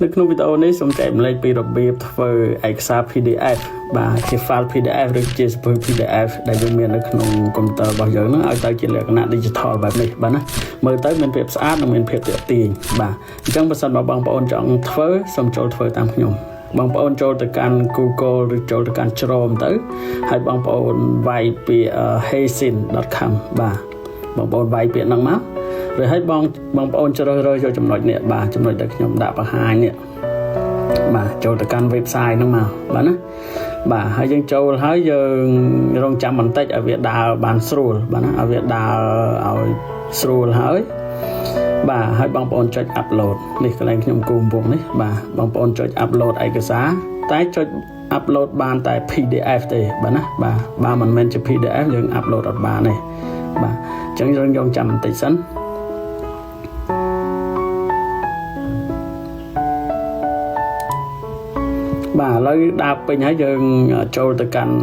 នៅក្នុងវីដេអូនេះសូមចែករំលែកពីរបៀបធ្វើឯកសារ PDF បាទជា file PDF ឬជាសៀវភៅ PDF ដែលយើងមាននៅក្នុងកុំព្យូទ័ររបស់យើងហ្នឹងឲ្យទៅជាលក្ខណៈ digital បែបនេះបាទណាមើលទៅមានភាពស្អាតនិងមានភាពទាក់ទាញបាទអញ្ចឹងបើសិនបើបងប្អូនចង់ធ្វើសូមចូលធ្វើតាមខ្ញុំបងប្អូនចូលទៅកាន់ Google ឬចូលទៅកាន់ Chrome ទៅហើយបងប្អូនវាយពាក្យ heyzine.com បាទបងប្អូនវាយពាក្យហ្នឹងមកឬឲ្យបងបងប្អូនជ្រើសរើសយកចំណុចនេះបាទចំណុចដែលខ្ញុំដាក់បង្ហាញនេះបាទចូលទៅកាន់ website ហ្នឹងមកបាទណាបាទហើយយើងចូលហើយយើងរងចាំបន្តិចឲ្យវាដើរបានស្រួលបាទណាឲ្យវាដើរឲ្យស្រួលហើយបាទហើយបងប្អូនចុច upload នេះកន្លែងខ្ញុំគូកំពុងនេះបាទបងប្អូនចុច upload ឯកសារតែចុច upload បានតែ PDF ទេបាទណាបាទបើមិនមែនជា PDF យើង upload អត់បានទេបាទអញ្ចឹងយើងយងចាំបន្តិចសិនបាទឥឡូវដើរពេញហើយយើងចូលទៅកាន់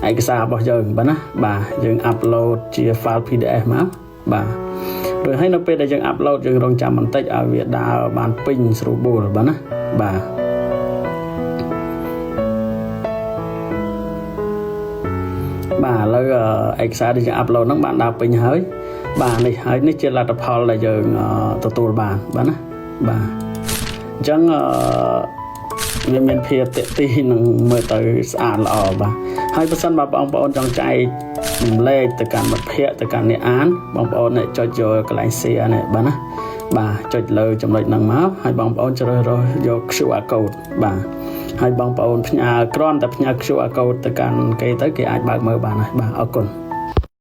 ឯកសាររបស់យើងបាទណាបាទយើង upload ជា file PDF មកបាទដោយហើយនៅពេលដែលយើង upload យើងរងចាំបន្តិចឲ្យវាដើរបានពេញស្រួលបួលបាទណាបាទបាទឥឡូវឯកសារដែលយើង upload ហ្នឹងបានដើរពេញហើយបាទនេះហើយនេះជាលទ្ធផលដែលយើងទទួលបានបាទណាបាទអញ្ចឹងអឺវាមានភាពទាក់ទាញនិងមើលទៅស្អាតល្អបាទហើយបើសិនបើបងប្អូនចង់ចែករំលែកទៅកាន់មិត្តភ័ក្តិទៅកាន់អ្នកអានបងប្អូនអ្នកចុចយកកន្លែង share នេះបាទណាបាទចុចលើចំណុចហ្នឹងមកហើយបងប្អូនជ្រើសរើសយក QR code បាទហើយបងប្អូនផ្ញើគ្រាន់តែផ្ញើ QR code ទៅកាន់គេទៅគេអាចបើកមើលបានហើយបាទអរគុណ។